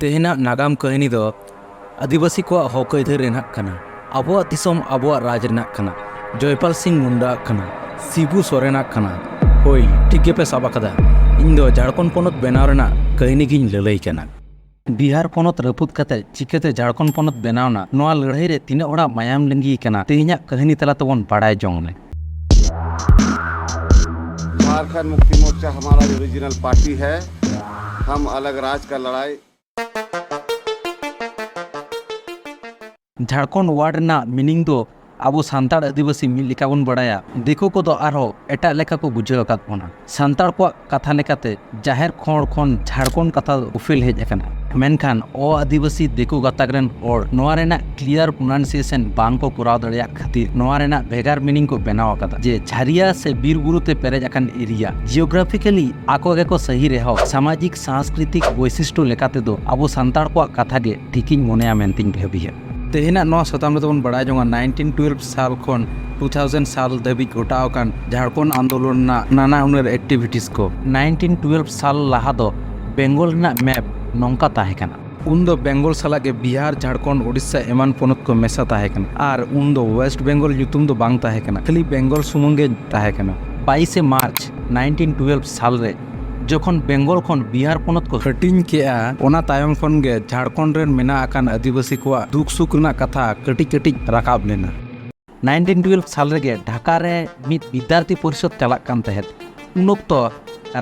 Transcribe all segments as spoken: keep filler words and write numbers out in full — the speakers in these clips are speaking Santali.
ᱛᱮᱦᱮᱧᱟᱜ ᱱᱟᱜᱟᱢ ᱠᱟᱹᱦᱱᱤ ᱫᱚ ᱟᱹᱫᱤᱵᱟᱹᱥᱤ ᱠᱚᱣᱟᱜ ᱦᱚᱠ ᱟᱹᱭᱫᱟᱹᱨ ᱨᱮᱱᱟᱜ ᱠᱟᱱᱟ᱾ ᱟᱵᱚᱣᱟᱜ ᱫᱤᱥᱚᱢ ᱟᱵᱚᱣᱟᱜ ᱨᱟᱡᱽ ᱨᱮᱱᱟᱜ ᱠᱟᱱᱟ᱾ ᱡᱚᱭᱯᱟᱞ ᱥᱤᱝ ᱢᱩᱱᱰᱟᱣᱟᱜ ᱠᱟᱱᱟ᱾ ᱥᱤᱵᱩ ᱥᱚᱨᱮᱱᱟᱜ ᱠᱟᱱᱟ᱾ ᱦᱳᱭ, ᱴᱷᱤᱠ ᱜᱮᱯᱮ ᱥᱟᱵ ᱟᱠᱟᱫᱟ᱾ ᱤᱧ ᱫᱚ ᱡᱷᱟᱲᱠᱷᱚᱸᱰ ᱯᱚᱱᱚᱛ ᱵᱮᱱᱟᱣ ᱨᱮᱱᱟᱜ ᱠᱟᱹᱦᱱᱤ ᱜᱤᱧ ᱞᱟᱹᱞᱟᱹᱭ ᱠᱟᱱᱟ᱾ ᱵᱤᱦᱟᱨ ᱯᱚᱱᱚᱛ ᱨᱟᱹᱯᱩᱫ ᱠᱟᱛᱮ ᱪᱤᱠᱟᱹᱛᱮ ᱡᱷᱟᱲᱠᱷᱚᱸᱰ ᱯᱚᱱᱚᱛ ᱵᱮᱱᱟᱣ ᱮᱱᱟ, ᱱᱚᱣᱟ ᱞᱟᱹᱲᱦᱟᱹᱭ ᱨᱮ ᱛᱤᱱᱟᱹᱜ ᱦᱚᱲᱟᱜ ᱢᱟᱭᱟᱢ ᱞᱤᱸᱜᱤ ᱟᱠᱟᱱᱟ, ᱛᱮᱦᱮᱧᱟᱜ ᱠᱟᱹᱦᱱᱤ ᱛᱟᱞᱟ ᱛᱮᱵᱚᱱ ᱵᱟᱲᱟᱭ ᱡᱚᱝ ᱞᱮ᱾ झारखंड मुक्ति मोर्चा हमारा ओरिजिनल पार्टी है। हम अलग राज का लड़ाई ᱡᱷᱟᱲᱠᱷᱚᱸᱰ ᱣᱟᱨᱰ ᱨᱮᱱᱟᱜ ᱢᱤᱱᱤᱝ ᱫᱚ ᱟᱵᱚ ᱥᱟᱱᱛᱟᱲ ᱟᱹᱫᱤᱵᱟᱹᱥᱤ ᱢᱤᱫ ᱞᱮᱠᱟ ᱵᱚᱱ ᱵᱟᱲᱟᱭᱟ᱾ ᱫᱤᱠᱩ ᱠᱚᱫᱚ ᱟᱨᱦᱚᱸ ᱮᱴᱟᱜ ᱞᱮᱠᱟ ᱠᱚ ᱵᱩᱡᱷᱟᱹᱣ ᱟᱠᱟᱫ ᱵᱚᱱᱟ᱾ ᱥᱟᱱᱛᱟᱲ ᱠᱚᱣᱟᱜ ᱠᱟᱛᱷᱟ ᱞᱮᱠᱟᱛᱮ ᱡᱟᱦᱮᱨ ᱠᱷᱚᱸᱰ ᱠᱷᱚᱱ ᱡᱷᱟᱲᱠᱷᱚᱸᱰ ᱠᱟᱛᱷᱟ ᱩᱯᱮᱞ ᱦᱮᱡ ᱟᱠᱟᱱᱟ᱾ ᱢᱮᱱᱠᱷᱟᱱ ᱚ ᱟᱹᱫᱤᱵᱟᱹᱥᱤ ᱫᱤᱠᱩ ᱜᱟᱛᱟᱠ ᱨᱮᱱ ᱦᱚᱲ ᱱᱚᱣᱟ ᱨᱮᱱᱟᱜ ᱠᱞᱤᱭᱟᱨ ᱯᱨᱚᱱᱟᱣᱱᱥᱤᱭᱮᱥᱚᱱ ᱵᱟᱝ ᱠᱚ ᱠᱚᱨᱟᱣ ᱫᱟᱲᱮᱭᱟᱜ ᱠᱷᱟᱹᱛᱤᱨ ᱱᱚᱣᱟ ᱨᱮᱱᱟᱜ ᱵᱷᱮᱜᱟᱨ ᱢᱤᱱᱤᱝ ᱠᱚ ᱵᱮᱱᱟᱣ ᱟᱠᱟᱫᱟ, ᱡᱮ ᱡᱷᱟᱹᱨᱤᱭᱟ ᱥᱮ ᱵᱤᱨ ᱵᱩᱨᱩ ᱛᱮ ᱯᱮᱨᱮᱡ ᱟᱠᱟᱱ ᱮᱨᱤᱭᱟ᱾ ᱡᱤᱭᱳᱜᱨᱟᱯᱷᱤᱠᱟᱞᱤ ᱟᱠᱚ ᱜᱮᱠᱚ ᱥᱟᱹᱦᱤ ᱨᱮᱦᱚᱸ, ᱥᱟᱢᱟᱡᱤᱠ ᱥᱟᱝᱥᱠᱨᱤᱛᱤᱠ ᱵᱳᱭᱥᱤᱥᱴᱚ ᱞᱮᱠᱟ ᱛᱮᱫᱚ ᱟᱵᱚ ᱥᱟᱱᱛᱟᱲ ᱠᱚᱣᱟᱜ ᱠᱟᱛᱷᱟ ᱜᱮ ᱴᱷᱤᱠᱤᱧ ᱢᱚᱱᱮᱭᱟ ᱢᱮᱱᱛᱮᱧ ᱵᱷᱟᱹᱵᱤᱭᱟ᱾ ᱛᱮᱦᱮᱧᱟᱜ ᱱᱚᱣᱟ ᱥᱟᱛᱟᱢ ᱨᱮᱫᱚ ᱵᱚᱱ ᱵᱟᱲᱟᱭ ᱡᱚᱝᱟ nineteen twelve ᱥᱟᱞ ᱠᱷᱚᱱ two thousand ᱥᱟᱞ ᱫᱷᱟᱹᱵᱤᱡ ᱜᱷᱚᱴᱟᱣ ᱟᱠᱟᱱ ᱡᱷᱟᱲᱠᱷᱚᱸᱰ ᱟᱱᱫᱳᱞᱚᱱ ᱨᱮᱱᱟᱜ ᱱᱟᱱᱟ ᱦᱩᱱᱟᱹᱨ ᱮᱠᱴᱤᱵᱷᱤᱴᱤᱥ ᱠᱚ᱾ nineteen twelve ᱥᱟᱞ ᱞᱟᱦᱟ ᱫᱚ ᱵᱮᱝᱜᱚᱞ ᱨᱮᱱᱟᱜ ᱢᱮᱯ ᱱᱚᱝᱠᱟ ᱛᱟᱦᱮᱸ ᱠᱟᱱᱟ᱾ ᱩᱱ ᱫᱚ ᱵᱮᱝᱜᱚᱞ ᱥᱟᱞᱟᱜ ᱜᱮ ᱵᱤᱦᱟᱨ, ᱡᱷᱟᱲᱠᱷᱚᱸᱰ, ᱳᱰᱤᱥᱟ ᱮᱢᱟᱱ ᱯᱚᱱᱚᱛ ᱠᱚ ᱢᱮᱥᱟ ᱛᱟᱦᱮᱸ ᱠᱟᱱᱟ᱾ ᱟᱨ ᱩᱱ ᱫᱚ ᱣᱮᱥᱴ ᱵᱮᱝᱜᱚᱞ ᱧᱩᱛᱩᱢ ᱫᱚ ᱵᱟᱝ ᱛᱟᱦᱮᱸ ᱠᱟᱱᱟ, ᱠᱷᱟᱹᱞᱤ ᱵᱮᱝᱜᱚᱞ ᱥᱩᱢᱩᱝ ᱜᱮ ᱛᱟᱦᱮᱸ ᱠᱟᱱᱟ᱾ ᱵᱟᱭᱤᱥᱮ ᱢᱟᱨᱪ nineteen twelve ᱥᱟᱞ ᱨᱮ ᱡᱚᱠᱷᱚᱱ ᱵᱮᱝᱜᱚᱞ ᱠᱷᱚᱱ ᱵᱤᱦᱟᱨ ᱯᱚᱱᱚᱛ ᱠᱚ ᱦᱟᱹᱴᱤᱧ ᱠᱮᱜᱼᱟ, ᱚᱱᱟ ᱛᱟᱭᱚᱢ ᱠᱷᱚᱱ ᱜᱮ ᱡᱷᱟᱲᱠᱷᱚᱸᱰ ᱨᱮᱱ ᱢᱮᱱᱟᱜ ᱟᱠᱟᱱ ᱟᱹᱫᱤᱵᱟᱹᱥᱤ ᱠᱚᱣᱟᱜ ᱫᱩᱠ ᱥᱩᱠ ᱨᱮᱱᱟᱜ ᱠᱟᱛᱷᱟ ᱠᱟᱹᱴᱤᱡ ᱠᱟᱹᱴᱤᱡ ᱨᱟᱠᱟᱵ ᱞᱮᱱᱟ᱾ nineteen twelve ᱥᱟᱞ ᱨᱮᱜᱮ ᱰᱷᱟᱠᱟ ᱨᱮ ᱢᱤᱫ ᱵᱤᱫᱽᱫᱟᱨᱛᱷᱤ ᱯᱚᱨᱤᱥᱚᱫᱽ ᱪᱟᱞᱟᱜ ᱠᱟᱱ ᱛᱟᱦᱮᱸᱫ᱾ ᱩᱱ ᱚᱠᱛᱚ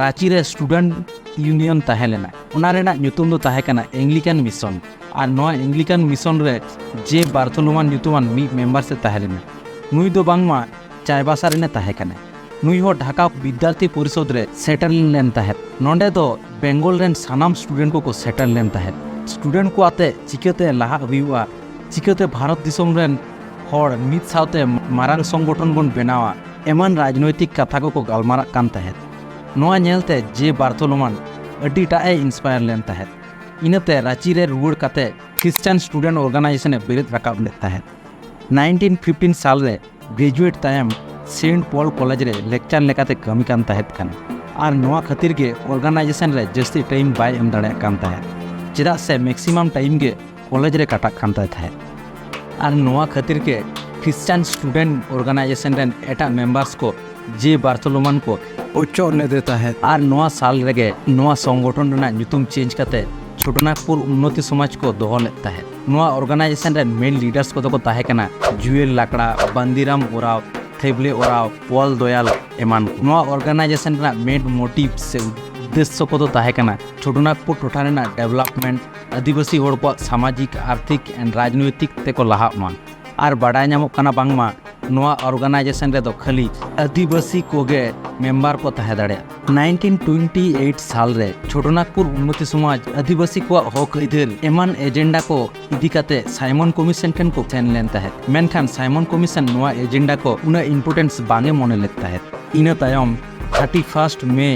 ᱨᱟᱸᱪᱤ ᱨᱮ ᱥᱴᱩᱰᱮᱱᱴ ᱤᱭᱩᱱᱤᱭᱚᱱ ᱛᱟᱦᱮᱸ ᱞᱮᱱᱟ᱾ ᱚᱱᱟ ᱨᱮᱱᱟᱜ ᱧᱩᱛᱩᱢ ᱫᱚ ᱛᱟᱦᱮᱸ ᱠᱟᱱᱟ ᱮᱝᱜᱞᱤᱠᱟᱱ ᱢᱤᱥᱚᱱ᱾ ᱟᱨ ᱱᱚᱣᱟ ᱮᱝᱜᱞᱤᱠᱟᱱ ᱢᱤᱥᱚᱱ ᱨᱮ ᱡᱮ ᱵᱟᱨᱛᱷᱳᱞᱳᱢᱟᱱ ᱧᱩᱛᱩᱢᱟᱱ ᱢᱤᱫ ᱢᱮᱢᱵᱟᱨ ᱥᱮ ᱛᱟᱦᱮᱸ ᱞᱮᱱᱟ᱾ ᱱᱩᱭ ᱫᱚ ᱵᱟᱝᱢᱟ ᱪᱟᱭᱵᱟᱥᱟ ᱨᱮᱱᱮ ᱛᱟᱦᱮᱸ ᱠᱟᱱᱟ᱾ ᱱᱩᱭ ᱦᱚᱸ ᱰᱷᱟᱠᱟ ᱵᱤᱫᱽᱫᱟᱨᱛᱷᱤ ᱯᱚᱨᱤᱥᱚᱫᱽ ᱨᱮ ᱥᱮᱴᱮᱨ ᱞᱮᱱ ᱛᱟᱦᱮᱸᱫ᱾ ᱱᱚᱰᱮ ᱫᱚ ᱵᱮᱝᱜᱚᱞ ᱨᱮᱱ ᱥᱟᱱᱟᱢ ᱥᱴᱩᱰᱮᱱᱴ ᱠᱚᱠᱚ ᱥᱮᱴᱮᱨ ᱞᱮᱱ ᱛᱟᱦᱮᱸᱫ᱾ ᱥᱴᱩᱰᱮᱱᱴ ᱠᱚ ᱟᱛᱮ ᱪᱤᱠᱟᱹᱛᱮ ᱞᱟᱦᱟᱜ ᱦᱩᱭᱩᱜᱼᱟ, ᱪᱤᱠᱟᱹᱛᱮ ᱵᱷᱟᱨᱚᱛ ᱫᱤᱥᱚᱢ ᱨᱮᱱ ᱦᱚᱲ ᱢᱤᱫ ᱥᱟᱶᱛᱮ ᱢᱟᱨᱟᱝ ᱥᱚᱝᱜᱚᱴᱷᱚᱱ ᱵᱚᱱ ᱵᱮᱱᱟᱣᱟ, ᱮᱢᱟᱱ ᱨᱟᱡᱽᱱᱳᱭᱛᱤᱠ ᱠᱟᱛᱷᱟ ᱠᱚᱠᱚ ᱜᱟᱞᱢᱟᱨᱟᱜ ᱠᱟᱱ ᱛᱟᱦᱮᱸᱫ᱾ ᱱᱚᱣᱟ ᱧᱮᱞᱛᱮ ᱡᱮ ᱵᱟᱨᱛᱷᱳᱞᱳᱢᱟᱱ ᱟᱹᱰᱤᱴᱟᱜ ᱮ ᱤᱱᱥᱯᱟᱭᱟᱨ ᱞᱮᱱ ᱛᱟᱦᱮᱸᱫ᱾ ᱤᱱᱟᱹᱛᱮ ᱨᱟᱸᱪᱤ ᱨᱮ ᱨᱩᱣᱟᱹᱲ ᱠᱟᱛᱮ ᱠᱷᱨᱤᱥᱪᱟᱱ ᱥᱴᱩᱰᱮᱱᱴ ᱚᱨᱜᱟᱱᱟᱭᱡᱮᱥᱚᱱ ᱮ ᱵᱮᱨᱮᱫ ᱨᱟᱠᱟᱵ ᱞᱮᱫ ᱛᱟᱦᱮᱸᱫ᱾ nineteen fifteen ᱥᱟᱞ ᱨᱮ ᱜᱨᱮᱡᱩᱭᱮᱴ ᱛᱟᱭᱚᱢ ᱥᱮᱱᱴ ᱯᱚᱞ ᱠᱚᱞᱮᱡᱽ ᱨᱮ ᱞᱮᱠᱪᱟᱨ ᱞᱮᱠᱟᱛᱮ ᱠᱟᱹᱢᱤ ᱠᱟᱱ ᱛᱟᱦᱮᱸᱫ ᱠᱟᱱᱟ᱾ ᱟᱨ ᱱᱚᱣᱟ ᱠᱷᱟᱹᱛᱤᱨ ᱜᱮ ᱚᱨᱜᱟᱱᱟᱭᱡᱮᱥᱚᱱ ᱨᱮ ᱡᱟᱹᱥᱛᱤ ᱴᱟᱭᱤᱢ ᱵᱟᱭ ᱮᱢ ᱫᱟᱲᱮᱭᱟᱜ ᱠᱟᱱ ᱛᱟᱦᱮᱸᱫ᱾ ᱪᱮᱫᱟᱜ ᱥᱮ ᱢᱮᱠᱥᱤᱢᱟᱢ ᱴᱟᱭᱤᱢ ᱜᱮ ᱠᱚᱞᱮᱡᱽ ᱨᱮ ᱠᱟᱴᱟᱜ ᱠᱟᱱ ᱛᱟᱭ ᱛᱟᱦᱮᱸᱫ᱾ ᱟᱨ ᱱᱚᱣᱟ ᱠᱷᱟᱹᱛᱤᱨ ᱜᱮ ᱠᱷᱨᱤᱥᱪᱟᱱ ᱥᱴᱩᱰᱮᱱᱴ ᱚᱨᱜᱟᱱᱟᱭᱡᱮᱥᱚᱱ ᱨᱮᱱ ᱮᱴᱟᱜ ᱢᱮᱢᱵᱟᱨᱥ ᱠᱚ ᱡᱮ ᱵᱟᱨᱛᱷᱳᱞᱳᱢᱟᱱ ᱠᱚ ᱚᱪᱚᱜ ᱞᱮᱫᱮ ᱛᱟᱦᱮᱸᱫ᱾ ᱟᱨ ᱱᱚᱣᱟ ᱥᱟᱞ ᱨᱮᱜᱮ ᱱᱚᱣᱟ ᱥᱚᱝᱜᱚᱴᱷᱚᱱ ᱨᱮᱱᱟᱜ ᱧᱩᱛᱩᱢ ᱪᱮᱧᱡᱽ ᱠᱟᱛᱮ ᱪᱷᱳᱴᱳᱱᱟᱜᱽᱯᱩᱨ ᱩᱱᱱᱚᱛᱤ ᱥᱚᱢᱟᱡᱽ ᱠᱚ ᱫᱚᱦᱚ ᱞᱮᱫ ᱛᱟᱦᱮᱸᱫ᱾ ᱱᱚᱣᱟ ᱚᱨᱜᱟᱱᱟᱭᱡᱮᱥᱚᱱ ᱨᱮᱱ ᱢᱮᱱ ᱞᱤᱰᱟᱨᱥ ᱠᱚᱫᱚ ᱠᱚ ᱛᱟᱦᱮᱸ ᱠᱟᱱᱟ ᱡᱩᱭᱮᱞ ᱞᱟᱠᱲᱟ, ᱵᱟᱱᱫᱤᱨᱟᱢ ᱳᱨᱟᱣ, ᱛᱷᱮᱵᱞᱮ ᱳᱨᱟᱣ, ᱯᱚᱞ ᱫᱚᱭᱟᱞ ᱮᱢᱟᱱ ᱠᱚ᱾ ᱱᱚᱣᱟ ᱚᱨᱜᱟᱱᱟᱭᱡᱮᱥᱚᱱ ᱨᱮᱱᱟᱜ ᱢᱮᱱ ᱢᱳᱴᱤᱵᱷ ᱥᱮ ᱩᱫᱽᱫᱮᱥᱥᱚ ᱠᱚᱫᱚ ᱛᱟᱦᱮᱸ ᱠᱟᱱᱟ ᱪᱷᱳᱴᱳᱱᱟᱜᱽᱯᱩᱨ ᱴᱚᱴᱷᱟ ᱨᱮᱱᱟᱜ ᱰᱮᱵᱷᱞᱚᱯᱢᱮᱱᱴ, ᱟᱹᱫᱤᱵᱟᱹᱥᱤ ᱦᱚᱲ ᱠᱚᱣᱟᱜ ᱥᱟᱢᱟᱡᱤᱠ, ᱟᱨᱛᱷᱤᱠ and ᱨᱟᱡᱽᱱᱳᱭᱛᱤᱠ ᱛᱮᱠᱚ ᱞᱟᱦᱟᱜ ᱢᱟ᱾ ᱟᱨ ᱵᱟᱰᱟᱭ ᱧᱟᱢᱚᱜ ᱠᱟᱱᱟ ᱵᱟᱝᱢᱟ ᱱᱚᱣᱟ ᱚᱨᱜᱟᱱᱟᱭᱡᱮᱥᱚᱱ ᱨᱮᱫᱚ ᱠᱷᱟᱹᱞᱤ ᱟᱹᱫᱤᱵᱟᱹᱥᱤ ᱠᱚᱜᱮ ᱢᱮᱢᱵᱟᱨ ᱠᱚ ᱛᱟᱦᱮᱸ ᱫᱟᱲᱮᱭᱟᱜᱼᱟ᱾ ᱱᱟᱭᱤᱱᱴᱤᱱ ᱴᱩᱭᱮᱱᱴᱤ ᱮᱭᱤᱴ ᱥᱟᱞ ᱨᱮ ᱪᱷᱳᱴᱳᱱᱟᱜᱽᱯᱩᱨ ᱩᱱᱱᱚᱛᱤ ᱥᱚᱢᱟᱡᱽ ᱟᱹᱫᱤᱵᱟᱹᱥᱤ ᱠᱚᱣᱟᱜ ᱦᱚᱠ ᱟᱹᱭᱫᱟᱹᱨ ᱮᱢᱟᱱ ᱮᱡᱮᱱᱰᱟ ᱠᱚ ᱤᱫᱤ ᱠᱟᱛᱮ ᱥᱟᱭᱢᱚᱱ ᱠᱚᱢᱤᱥᱚᱱ ᱴᱷᱮᱱ ᱠᱚ ᱥᱮᱱ ᱞᱮᱱ ᱛᱟᱦᱮᱸᱫ᱾ ᱢᱮᱱᱠᱷᱟᱱ ᱥᱟᱭᱢᱚᱱ ᱠᱚᱢᱤᱥᱚᱱ ᱱᱚᱣᱟ ᱮᱡᱮᱱᱰᱟ ᱠᱚ ᱩᱱᱟᱹᱜ ᱤᱢᱯᱚᱨᱴᱮᱱᱥ ᱵᱟᱝ ᱮ ᱢᱚᱱᱮ ᱞᱮᱫ ᱛᱟᱦᱮᱸᱫ᱾ ᱤᱱᱟᱹ ᱛᱟᱭᱚᱢ ᱛᱷᱟᱨᱴᱤ ᱯᱷᱟᱨᱥᱴ ᱢᱮ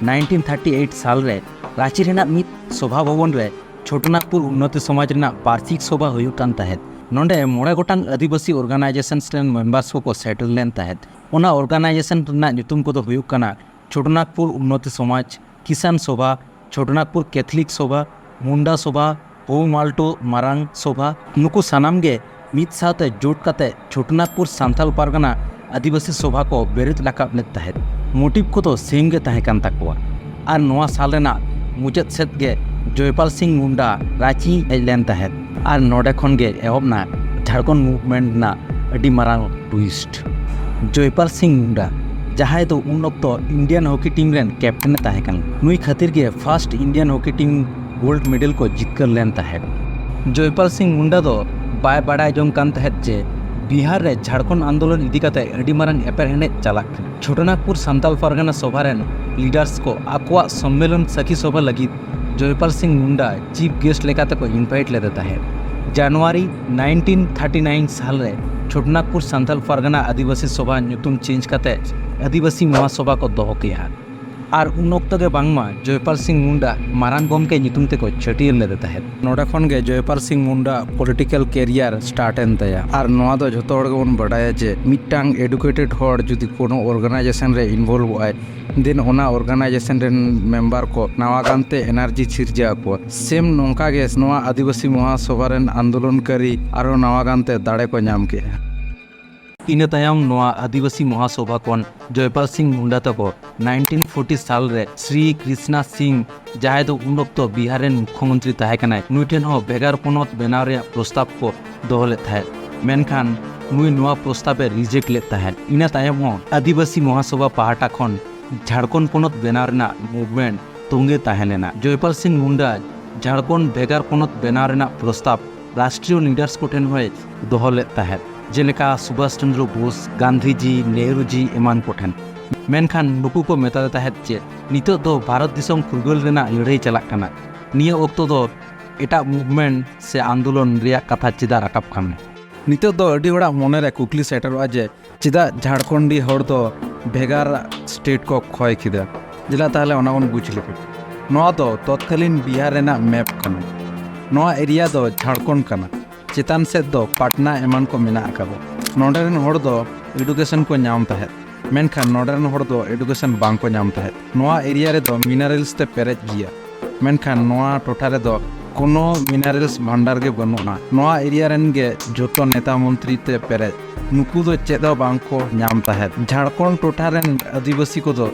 ᱱᱟᱭᱤᱱᱴᱤᱱ ᱛᱷᱟᱨᱴᱤ ᱮᱭᱤᱴ ᱥᱟᱞ ᱨᱮ ᱨᱟᱸᱪᱤ ᱨᱮᱱᱟᱜ ᱢᱤᱫ ᱥᱚᱵᱷᱟ ᱵᱷᱚᱵᱚᱱ ᱨᱮ ᱪᱷᱳᱴᱳᱱᱟᱜᱽᱯᱩᱨ ᱩᱱᱱᱚᱛᱤ ᱥᱚᱢᱟᱡᱽ ᱨᱮᱱᱟᱜ ᱵᱟᱨᱥᱤᱠ ᱥᱚᱵᱷᱟ ᱦᱩᱭᱩᱜ ᱠᱟᱱ ᱛᱟᱦᱮᱸᱫ᱾ ᱱᱚᱰᱮ ᱢᱚᱬᱮ ᱜᱚᱴᱟᱝ ᱟᱹᱫᱤᱵᱟᱹᱥᱤ ᱚᱨᱜᱟᱱᱟᱭᱡᱮᱥᱚᱱᱥ ᱨᱮᱱ ᱢᱮᱢᱵᱟᱨᱥ ᱠᱚᱠᱚ ᱥᱮᱴᱮᱨ ᱞᱮᱱ ᱛᱟᱦᱮᱸᱫ᱾ ᱚᱱᱟ ᱚᱨᱜᱟᱱᱟᱭᱡᱮᱥᱚᱱ ᱨᱮᱱᱟᱜ ᱧᱩᱛᱩᱢ ᱠᱚᱫᱚ ᱦᱩᱭᱩᱜ ᱠᱟᱱᱟ ᱪᱷᱳᱴᱳᱱᱟᱜᱽᱯᱩᱨ ᱩᱱᱱᱚᱛᱤ ᱥᱚᱢᱟᱡᱽ, ᱠᱤᱥᱟᱱ ᱥᱚᱵᱷᱟ, ᱪᱷᱳᱴᱳᱱᱟᱜᱽᱯᱩᱨ ᱠᱮᱛᱷᱞᱤᱠ ᱥᱚᱵᱷᱟ, ᱢᱩᱱᱰᱟ ᱥᱚᱵᱷᱟ, ᱯᱳᱣᱢᱟᱞᱴᱳ ᱢᱟᱨᱟᱝ ᱥᱚᱵᱷᱟ᱾ ᱱᱩᱠᱩ ᱥᱟᱱᱟᱢ ᱜᱮ ᱢᱤᱫ ᱥᱟᱶᱛᱮ ᱡᱳᱴ ᱠᱟᱛᱮ ᱪᱷᱳᱴᱳᱱᱟᱜᱽᱯᱩᱨ ᱥᱟᱱᱛᱟᱞ ᱯᱟᱨᱜᱟᱱᱟ ᱟᱹᱫᱤᱵᱟᱹᱥᱤ ᱥᱚᱵᱷᱟ ᱠᱚ ᱵᱮᱨᱮᱫ ᱨᱟᱠᱟᱵ ᱞᱮᱫ ᱛᱟᱦᱮᱸᱫ᱾ ᱢᱳᱴᱤᱵᱷ ᱠᱚᱫᱚ ᱥᱮᱢ ᱜᱮ ᱛᱟᱦᱮᱸ ᱠᱟᱱ ᱛᱟᱠᱚᱣᱟ᱾ ᱟᱨ ᱱᱚᱣᱟ ᱥᱟᱞ ᱨᱮᱱᱟᱜ ᱢᱩᱪᱟᱹᱫ ᱥᱮᱫ ᱜᱮ ᱡᱚᱭᱯᱟᱞ ᱥᱤᱝ ᱢᱩᱱᱰᱟ ᱨᱟᱸᱪᱤ ᱦᱮᱡ ᱞᱮᱱ ᱛᱟᱦᱮᱸᱫ᱾ ᱟᱨ ᱱᱚᱰᱮ ᱠᱷᱚᱱ ᱜᱮ ᱮᱦᱚᱵ ᱮᱱᱟ ᱡᱷᱟᱲᱠᱷᱚᱸᱰ ᱢᱩᱵᱷᱢᱮᱱᱴ ᱨᱮᱱᱟᱜ ᱟᱹᱰᱤ ᱢᱟᱨᱟᱝ ᱴᱩᱭᱤᱥᱴ᱾ ᱡᱚᱭᱯᱟᱞ ᱥᱤᱝ ᱢᱩᱱᱰᱟ, ᱡᱟᱦᱟᱸᱭ ᱫᱚ ᱩᱱ ᱚᱠᱛᱚ ᱤᱱᱰᱤᱭᱟᱱ ᱦᱚᱠᱤ ᱴᱤᱢ ᱨᱮᱱ ᱠᱮᱯᱴᱮᱱ ᱮ ᱛᱟᱦᱮᱸ ᱠᱟᱱᱟ, ᱱᱩᱭ ᱠᱷᱟᱹᱛᱤᱨ ᱜᱮ first Indian hockey team gold medal ᱠᱚ ᱡᱤᱛᱠᱟᱹᱨ ᱞᱮᱱ ᱛᱟᱦᱮᱸᱫ᱾ ᱡᱚᱭᱯᱟᱞ ᱥᱤᱝ ᱢᱩᱱᱰᱟ ᱫᱚ ᱵᱟᱭ ᱵᱟᱲᱟᱭ ᱡᱚᱝ ᱠᱟᱱ ᱛᱟᱦᱮᱸᱫ ᱡᱮ ᱵᱤᱦᱟᱨ ᱨᱮ ᱡᱷᱟᱲᱠᱷᱚᱸᱰ ᱟᱱᱫᱳᱞᱚᱱ ᱤᱫᱤ ᱠᱟᱛᱮ ᱟᱹᱰᱤ ᱢᱟᱨᱟᱝ ᱮᱯᱮᱨᱦᱮᱸᱰᱮᱡ ᱪᱟᱞᱟᱜ ᱠᱟᱱᱟ᱾ ᱪᱷᱳᱴᱳᱱᱟᱜᱽᱯᱩᱨ ᱥᱟᱱᱛᱟᱞ ᱯᱟᱨᱜᱟᱱᱟ ᱥᱚᱵᱷᱟ ᱨᱮᱱ ᱞᱤᱰᱟᱨᱥ ᱠᱚ ᱟᱠᱚᱣᱟᱜ ᱥᱚᱢᱢᱮᱞᱚᱱ ᱥᱟᱹᱠᱷᱤ ᱥᱚᱵᱷᱟ ᱞᱟᱹᱜᱤᱫ ᱡᱚᱭᱯᱟᱞ ᱥᱤᱝ ᱢᱩᱱᱰᱟ ᱪᱤᱯ ᱜᱮᱥᱴ ᱞᱮᱠᱟᱛᱮ ᱠᱚ ᱤᱱᱵᱷᱟᱭᱤᱴ ᱞᱮᱫᱮ ᱛᱟᱦᱮᱸᱫ᱾ ᱡᱟᱱᱩᱣᱟᱨᱤ ᱱᱟᱭᱤᱱᱴᱤᱱ ᱛᱷᱟᱨᱴᱤ ᱱᱟᱭᱤᱱ ᱥᱟᱞ ᱨᱮ ᱪᱷᱳᱴᱳᱱᱟᱜᱽᱯᱩᱨ ᱥᱟᱱᱛᱟᱞ ᱯᱟᱨᱜᱟᱱᱟ ᱟᱹᱫᱤᱵᱟᱹᱥᱤ ᱥᱚᱵᱷᱟ ᱧᱩᱛᱩᱢ ᱪᱮᱧᱡᱽ ᱠᱟᱛᱮ ᱟᱹᱫᱤᱵᱟᱹᱥᱤ ᱢᱚᱦᱟᱥᱚᱵᱷᱟ ᱠᱚ ᱫᱚᱦᱚ ᱠᱮᱜᱼᱟ᱾ ᱟᱨ ᱩᱱ ᱚᱠᱛᱚ ᱜᱮ ᱵᱟᱝᱢᱟ ᱡᱚᱭᱯᱟᱞ ᱥᱤᱝ ᱢᱩᱱᱰᱟ ᱢᱟᱨᱟᱝ ᱜᱚᱢᱠᱮ ᱧᱩᱛᱩᱢ ᱛᱮᱠᱚ ᱪᱷᱟᱹᱴᱭᱟᱹᱨ ᱞᱮᱫᱮ ᱛᱟᱦᱮᱸᱫ᱾ ᱱᱚᱰᱮ ᱠᱷᱚᱱ ᱜᱮ Jaipal Singh Munda political career start ᱮᱱ ᱛᱟᱭᱟ᱾ ᱟᱨ ᱱᱚᱣᱟ ᱫᱚ ᱡᱷᱚᱛᱚ ᱦᱚᱲ ᱜᱮᱵᱚᱱ ᱵᱟᱰᱟᱭᱟ ᱡᱮ ᱢᱤᱫᱴᱟᱝ ᱮᱰᱩᱠᱮᱴᱮᱰ ᱦᱚᱲ ᱡᱩᱫᱤ ᱠᱳᱱᱳ ᱚᱨᱜᱟᱱᱟᱭᱡᱮᱥᱚᱱ ᱨᱮ ᱤᱱᱵᱷᱚᱞᱵᱷ ᱚᱜᱼᱟᱭ, ᱫᱤᱱ ᱚᱱᱟ ᱚᱨᱜᱟᱱᱟᱭᱡᱮᱥᱚᱱ ᱨᱮᱱ ᱢᱮᱢᱵᱟᱨ ᱠᱚ ᱱᱟᱣᱟ ᱜᱟᱱᱛᱮ ᱮᱱᱟᱨᱡᱤ ᱥᱤᱨᱡᱟᱹ ᱟᱠᱚᱣᱟ᱾ ᱥᱮᱢ ᱱᱚᱝᱠᱟ ᱜᱮ ᱱᱚᱣᱟ ᱟᱹᱫᱤᱵᱟᱹᱥᱤ ᱢᱚᱦᱟᱥᱚᱵᱷᱟ ᱨᱮᱱ ᱟᱱᱫᱳᱞᱚᱱᱠᱟᱨᱤ ᱟᱨᱦᱚᱸ ᱱᱟᱣᱟ ᱜᱟᱱᱛᱮ ᱫᱟᱲᱮ ᱠᱚ ᱧᱟᱢ ᱠᱮᱫᱼᱟ᱾ ᱤᱱᱟᱹ ᱛᱟᱭᱚᱢ ᱱᱚᱣᱟ ᱟᱹᱫᱤᱵᱟᱹᱥᱤ ᱢᱚᱦᱟᱥᱚᱵᱷᱟ ᱠᱷᱚᱱ ᱡᱚᱭᱯᱟᱞ ᱥᱤᱝ ᱢᱩᱱᱰᱟ ᱛᱟᱠᱚ ᱱᱟᱭᱤᱱᱴᱤᱱ ᱯᱷᱳᱨᱴᱤ ᱥᱟᱞ ᱨᱮ ᱥᱨᱤ ᱠᱨᱤᱥᱱᱟ ᱥᱤᱝ, ᱡᱟᱦᱟᱸᱭ ᱫᱚ ᱩᱱ ᱚᱠᱛᱚ ᱵᱤᱦᱟᱨ ᱨᱮᱱ ᱢᱩᱠᱷᱭᱚᱢᱚᱱᱛᱨᱤ ᱛᱟᱦᱮᱸ ᱠᱟᱱᱟᱭ, ᱱᱩᱭ ᱴᱷᱮᱱ ᱦᱚᱸ ᱵᱷᱮᱜᱟᱨ ᱯᱚᱱᱚᱛ ᱵᱮᱱᱟᱣ ᱨᱮᱭᱟᱜ ᱯᱨᱚᱥᱛᱟᱵ ᱠᱚ ᱫᱚᱦᱚ ᱞᱮᱫ ᱛᱟᱦᱮᱸᱫ᱾ ᱢᱮᱱᱠᱷᱟᱱ ᱱᱩᱭ ᱱᱚᱣᱟ ᱯᱨᱚᱥᱛᱟᱵ ᱮ ᱨᱤᱡᱮᱠᱴ ᱞᱮᱫ ᱛᱟᱦᱮᱸᱫ᱾ ᱤᱱᱟᱹ ᱛᱟᱭᱚᱢ ᱦᱚᱸ ᱟᱹᱫᱤᱵᱟᱹᱥᱤ ᱢᱚᱦᱟᱥᱚᱵᱷᱟ ᱯᱟᱦᱴᱟ ᱠᱷᱚᱱ ᱡᱷᱟᱲᱠᱷᱚᱸᱰ ᱯᱚᱱᱚᱛ ᱵᱮᱱᱟᱣ ᱨᱮᱱᱟᱜ ᱢᱩᱵᱷᱢᱮᱱᱴ ᱛᱚᱸᱜᱮ ᱛᱟᱦᱮᱸ ᱞᱮᱱᱟ᱾ ᱡᱚᱭᱯᱟᱞ ᱥᱤᱝ ᱢᱩᱱᱰᱟ ᱡᱷᱟᱲᱠᱷᱚᱸᱰ ᱵᱷᱮᱜᱟᱨ ᱯᱚᱱᱚᱛ ᱵᱮᱱᱟᱣ ᱨᱮᱱᱟᱜ ᱯᱨᱚᱥᱛᱟᱵ ᱨᱟᱥᱴᱨᱤᱭᱚ ᱞᱤᱰᱟᱨᱥ ᱠᱚᱴᱷᱮᱱ ᱦᱚᱸᱭ ᱫᱚᱦᱚ ᱞᱮᱫ ᱛᱟᱦᱮᱸᱫ, ᱡᱮᱞᱮᱠᱟ ᱥᱩᱵᱷᱟᱥ ᱪᱚᱱᱫᱨᱚ ᱵᱳᱥ, ᱜᱟᱱᱫᱷᱤᱡᱤ, ᱱᱮᱦᱨᱩᱡᱤ ᱮᱢᱟᱱ ᱠᱚᱴᱷᱮᱱ᱾ ᱢᱮᱱᱠᱷᱟᱱ ᱱᱩᱠᱩ ᱠᱚ ᱢᱮᱛᱟᱫᱮ ᱛᱟᱦᱮᱸᱫ ᱡᱮ ᱱᱤᱛᱚᱜ ᱫᱚ ᱵᱷᱟᱨᱚᱛ ᱫᱤᱥᱚᱢ ᱯᱷᱩᱨᱜᱟᱹᱞ ᱨᱮᱱᱟᱜ ᱞᱟᱹᱲᱦᱟᱹᱭ ᱪᱟᱞᱟᱜ ᱠᱟᱱᱟ, ᱱᱤᱭᱟᱹ ᱚᱠᱛᱚ ᱫᱚ ᱮᱴᱟᱜ ᱢᱩᱵᱷᱢᱮᱱᱴ ᱥᱮ ᱟᱱᱫᱳᱞᱚᱱ ᱨᱮᱭᱟᱜ ᱠᱟᱛᱷᱟ ᱪᱮᱫᱟᱜ ᱨᱟᱠᱟᱵ ᱠᱟᱱᱟ? ᱱᱤᱛᱚᱜ ᱫᱚ ᱟᱹᱰᱤ ᱦᱚᱲᱟᱜ ᱢᱚᱱᱮᱨᱮ ᱠᱩᱠᱞᱤ ᱥᱮᱴᱮᱨᱚᱜᱼᱟ ᱡᱮ ᱪᱮᱫᱟᱜ ᱡᱷᱟᱲᱠᱷᱚᱸᱰᱤ ᱦᱚᱲ ᱫᱚ ᱵᱷᱮᱜᱟᱨ ᱥᱴᱮᱴ ᱠᱚ ᱠᱷᱚᱭ ᱠᱮᱫᱟ? ᱫᱮᱞᱟ ᱛᱟᱦᱞᱮ ᱚᱱᱟ ᱵᱚᱱ ᱵᱩᱡᱽ ᱞᱮᱜᱮ᱾ ᱱᱚᱣᱟ ᱫᱚ ᱛᱚᱛᱠᱟᱞᱤᱱ ᱵᱤᱦᱟᱨ ᱨᱮᱱᱟᱜ ᱢᱮᱯ ᱠᱟᱱᱟ᱾ ᱱᱚᱣᱟ ᱮᱨᱤᱭᱟ ᱫᱚ ᱡᱷᱟᱲᱠᱷᱚᱸᱰ ᱠᱟᱱᱟ, ᱪᱮᱛᱟᱱ ᱥᱮᱫ ᱫᱚ ᱯᱟᱴᱱᱟ ᱮᱢᱟᱱ ᱠᱚ ᱢᱮᱱᱟᱜ ᱟᱠᱟᱫᱟ᱾ ᱱᱚᱰᱮ ᱨᱮᱱ ᱦᱚᱲ ᱫᱚ ᱮᱰᱩᱠᱮᱥᱚᱱ ᱠᱚ ᱧᱟᱢ ᱛᱟᱦᱮᱸᱫ, ᱢᱮᱱᱠᱷᱟᱱ ᱱᱚᱰᱮ ᱨᱮᱱ ᱦᱚᱲ ᱫᱚ ᱮᱰᱩᱠᱮᱥᱚᱱ ᱵᱟᱝ ᱠᱚ ᱧᱟᱢ ᱛᱟᱦᱮᱸᱫ᱾ ᱱᱚᱣᱟ ᱮᱨᱤᱭᱟ ᱨᱮᱫᱚ ᱢᱤᱱᱟᱨᱮᱞᱥ ᱛᱮ ᱯᱮᱨᱮᱡ ᱜᱮᱭᱟ, ᱢᱮᱱᱠᱷᱟᱱ ᱱᱚᱣᱟ ᱴᱚᱴᱷᱟ ᱨᱮᱫᱚ ᱠᱳᱱᱳ ᱢᱤᱱᱟᱨᱮᱞᱥ ᱵᱷᱟᱱᱰᱟᱨ ᱜᱮ ᱵᱟᱹᱱᱩᱜᱼᱟ᱾ ᱱᱚᱣᱟ ᱮᱨᱤᱭᱟ ᱨᱮᱱ ᱜᱮ ᱡᱷᱚᱛᱚ ᱱᱮᱛᱟ ᱢᱚᱱᱛᱨᱤ ᱛᱮ ᱯᱮᱨᱮᱡ᱾ ᱱᱩᱠᱩ ᱫᱚ ᱪᱮᱫ ᱦᱚᱸ ᱵᱟᱝ ᱠᱚ ᱧᱟᱢ ᱛᱟᱦᱮᱸᱫ᱾ ᱡᱷᱟᱲᱠᱷᱚᱸᱰ ᱴᱚᱴᱷᱟ ᱨᱮᱱ ᱟᱹᱫᱤᱵᱟᱹᱥᱤ ᱠᱚᱫᱚ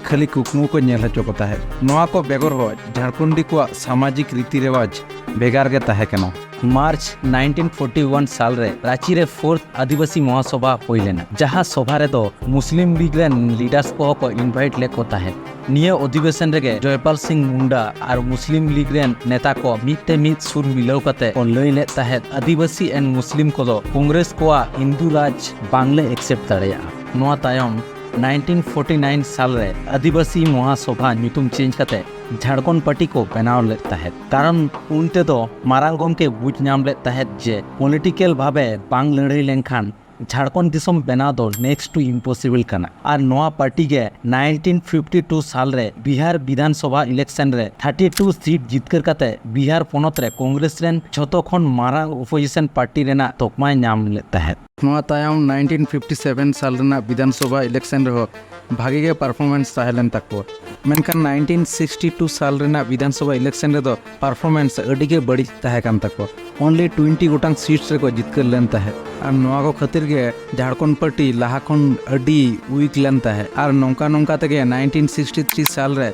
ᱠᱷᱟᱹᱞᱤ ᱠᱩᱠᱢᱩ ᱠᱚ ᱧᱮᱞ ᱦᱚᱪᱚ ᱠᱚ ᱛᱟᱦᱮᱸᱫ᱾ ᱱᱚᱣᱟ ᱠᱚ ᱵᱮᱜᱚᱨ ᱦᱚᱸ ᱡᱷᱟᱲᱠᱷᱚᱸᱰᱤ ᱠᱚᱣᱟᱜ ᱥᱟᱢᱟᱡᱤᱠ ᱨᱤᱛᱤ ᱨᱮᱣᱟᱡᱽ ᱵᱷᱮᱜᱟᱨ ᱜᱮ ᱛᱟᱦᱮᱸ ᱠᱟᱱᱟ᱾ ᱢᱟᱨᱪ ᱱᱟᱭᱤᱱᱴᱤᱱ ᱯᱷᱳᱨᱴᱤ ᱳᱣᱟᱱ ᱥᱟᱞ ᱨᱮ ᱨᱟᱸᱪᱤ ᱨᱮ ᱯᱷᱳᱨᱛᱷ ᱟᱹᱫᱤᱵᱟᱹᱥᱤ ᱢᱚᱦᱟᱥᱚᱵᱷᱟ ᱦᱩᱭ ᱞᱮᱱᱟ, ᱡᱟᱦᱟᱸ ᱥᱚᱵᱷᱟ ᱨᱮᱫᱚ ᱢᱩᱥᱞᱤᱢ ᱞᱤᱜᱽ ᱨᱮᱱ ᱞᱤᱰᱟᱨᱥ ᱠᱚᱦᱚᱸ ᱠᱚ ᱤᱱᱵᱷᱟᱭᱤᱴ ᱞᱮᱫ ᱠᱚ ᱛᱟᱦᱮᱸᱫ᱾ ᱱᱤᱭᱟᱹ ᱚᱫᱷᱤᱵᱮᱥᱚᱱ ᱨᱮᱜᱮ ᱡᱚᱭᱯᱟᱞ ᱥᱤᱝ ᱢᱩᱱᱰᱟ ᱟᱨ ᱢᱩᱥᱞᱤᱢ ᱞᱤᱜᱽ ᱨᱮᱱ ᱱᱮᱛᱟ ᱠᱚ ᱢᱤᱫ ᱛᱮ ᱢᱤᱫ ᱥᱩᱨ ᱢᱤᱞᱟᱹᱣ ᱠᱟᱛᱮ ᱠᱚ ᱞᱟᱹᱭ ᱞᱮᱫ ᱛᱟᱦᱮᱸᱫ, ᱟᱹᱫᱤᱵᱟᱹᱥᱤ and ᱢᱩᱥᱞᱤᱢ ᱠᱚᱫᱚ ᱠᱚᱝᱜᱨᱮᱥ ᱠᱚᱣᱟᱜ ᱦᱤᱱᱫᱩ ᱨᱟᱡᱽ ᱵᱟᱝᱞᱮ ᱮᱠᱥᱮᱯᱴ ᱫᱟᱲᱮᱭᱟᱜᱼᱟ᱾ ᱱᱚᱣᱟ ᱛᱟᱭᱚᱢ ᱱᱟᱭᱤᱱᱴᱤᱱ ᱯᱷᱳᱨᱴᱤ ᱱᱟᱭᱤᱱ ᱥᱟᱞ ᱨᱮ ᱟᱹᱫᱤᱵᱟᱹᱥᱤ ᱢᱚᱦᱟᱥᱚᱵᱷᱟ ᱧᱩᱛᱩᱢ ᱪᱮᱧᱡᱽ ᱠᱟᱛᱮ ᱡᱷᱟᱲᱠᱷᱚᱸᱰ ᱯᱟᱨᱴᱤ ᱠᱚ ᱵᱮᱱᱟᱣ ᱞᱮᱫ ᱛᱟᱦᱮᱸᱫ, ᱠᱟᱨᱚᱱ ᱩᱱ ᱛᱮᱫᱚ ᱢᱟᱨᱟᱝ ᱜᱚᱢᱠᱮ ᱵᱩᱡᱽ ᱧᱟᱢ ᱞᱮᱫ ᱛᱟᱦᱮᱸᱫ ᱡᱮ ᱯᱚᱞᱤᱴᱤᱠᱮᱞ ᱵᱷᱟᱵᱮ ᱵᱟᱝ ᱞᱟᱹᱲᱦᱟᱹᱭ ᱞᱮᱱᱠᱷᱟᱱ ᱡᱷᱟᱲᱠᱷᱚᱸᱰ ᱫᱤᱥᱚᱢ ᱵᱮᱱᱟᱣ ᱫᱚ next to impossible ᱠᱟᱱᱟ᱾ ᱟᱨ ᱱᱚᱣᱟ ᱯᱟᱨᱴᱤ ᱜᱮ ᱱᱟᱭᱤᱱᱴᱤᱱ ᱯᱷᱤᱯᱴᱤ ᱴᱩ ᱥᱟᱞ ᱨᱮ ᱵᱤᱦᱟᱨ ᱵᱤᱫᱷᱟᱱ ᱥᱚᱵᱷᱟ ᱤᱞᱮᱠᱥᱚᱱ ᱨᱮ ᱛᱷᱟᱨᱴᱤ ᱴᱩ ᱥᱤᱴ ᱡᱤᱛᱠᱟᱹᱨ ᱠᱟᱛᱮ ᱵᱤᱦᱟᱨ ᱯᱚᱱᱚᱛ ᱨᱮ ᱠᱚᱝᱜᱨᱮᱥ ᱨᱮᱱ ᱡᱷᱚᱛᱚ ᱠᱷᱚᱱ ᱢᱟᱨᱟᱝ ᱚᱯᱳᱡᱤᱥᱚᱱ ᱯᱟᱨᱴᱤ ᱨᱮᱱᱟᱜ ᱛᱚᱠᱢᱟᱭ ᱧᱟᱢ ᱞᱮᱫ ᱛᱟᱦᱮᱸᱫ᱾ ᱱᱚᱣᱟ ᱛᱟᱭᱚᱢ nineteen fifty seven ᱥᱟᱞ ᱨᱮᱱᱟᱜ ᱵᱤᱫᱷᱟᱱ ᱥᱚᱵᱷᱟ election ᱨᱮᱦᱚᱸ ᱵᱷᱟᱜᱮ ᱜᱮ performance ᱛᱟᱦᱮᱸ ᱞᱮᱱ ᱛᱟᱠᱚᱣᱟ᱾ ᱢᱮᱱᱠᱷᱟᱱ nineteen sixty two ᱥᱟᱞ ᱨᱮᱱᱟᱜ ᱵᱤᱫᱷᱟᱱ ᱥᱚᱵᱷᱟ election ᱨᱮᱫᱚ performance ᱟᱹᱰᱤ ᱜᱮ ᱵᱟᱹᱲᱤᱡ ᱛᱟᱦᱮᱸ ᱠᱟᱱ ᱛᱟᱠᱚᱣᱟ᱾ Only twenty ᱜᱚᱴᱟᱝ seats ᱨᱮᱠᱚ ᱡᱤᱛᱠᱟᱹᱨ ᱞᱮᱱ ᱛᱟᱦᱮᱸᱫ᱾ ᱟᱨ ᱱᱚᱣᱟ ᱠᱚ ᱠᱷᱟᱹᱛᱤᱨ ᱜᱮ ᱡᱷᱟᱲᱠᱷᱚᱸᱰ ᱯᱟᱨᱴᱤ ᱞᱟᱦᱟ ᱠᱷᱚᱱ ᱟᱹᱰᱤ weak ᱞᱮᱱ ᱛᱟᱦᱮᱸᱫ᱾ ᱟᱨ ᱱᱚᱝᱠᱟ ᱱᱚᱝᱠᱟ ᱛᱮᱜᱮ nineteen sixty three ᱥᱟᱞ ᱨᱮ